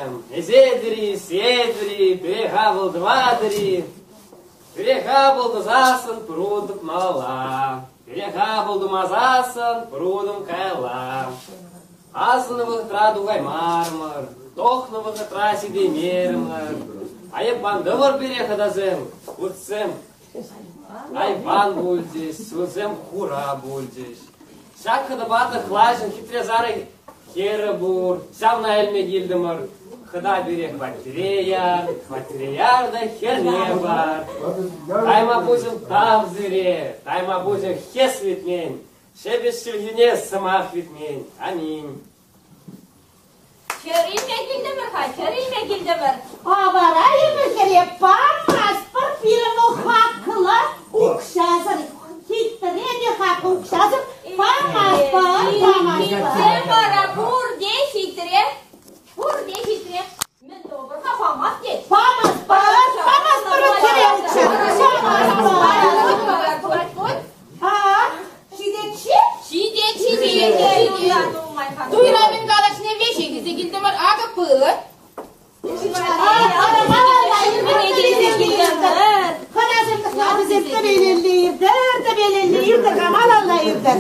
Хӑнасем, эсетӗр-и, сиетӗр-и, пире хапӑл тӑватӑр-и? Пире хапӑл тусассӑн пурутӑп малалла, пире хапӑл тумасассӑн пурутӑм каялла. Асӑннӑ вӑхӑтра тухаймарӑмӑр, тохнӑ вӑхӑтра ҫитеймерӗмӗр. Айӑппан тӑвӑр пире хӑтасем, утсем айван пулчӗҫ, сусем хура пулчӗҫ. Ҫак хӑтапа тӑхлаҫӑн хитре сарӑ хӗрӗ пур, ҫавна илме килтӗмӗр. Хӑта пире хваттере яр, хваттере яр та хӗрне пар. Тайма пуҫӑм тав сире, тайма пуҫӑм хӗс витмен, ҫепӗҫ чӗлхене сӑмах витмен. Аминь. Хӗр илме килтӗмӗр-ха, хӗр илме килтӗмӗр. Авара эпир хӗре памастпӑр, пирӗн вӑл хаклӑ укҫасӑр. Хитре те хаклӑ укҫасӑр памастпӑр, памастпӑр. Хитре вара пурте хитре, пурте хитре. Мӗн тӑвӑпӑр-ха, памасть тет. Памастпӑр, памастпӑр хӗре укҫа, памастпӑр. А, ҫитет-ши? Ҫитет, ҫитет. Туйра мӗн калаҫни веҫех илсе килтӗмӗр. Акӑ пылӑ. Хӑнасем тӑхлачӑсем тӗпелелле иртӗр, тӗпелелле иртӗр-ха, малалла иртӗр.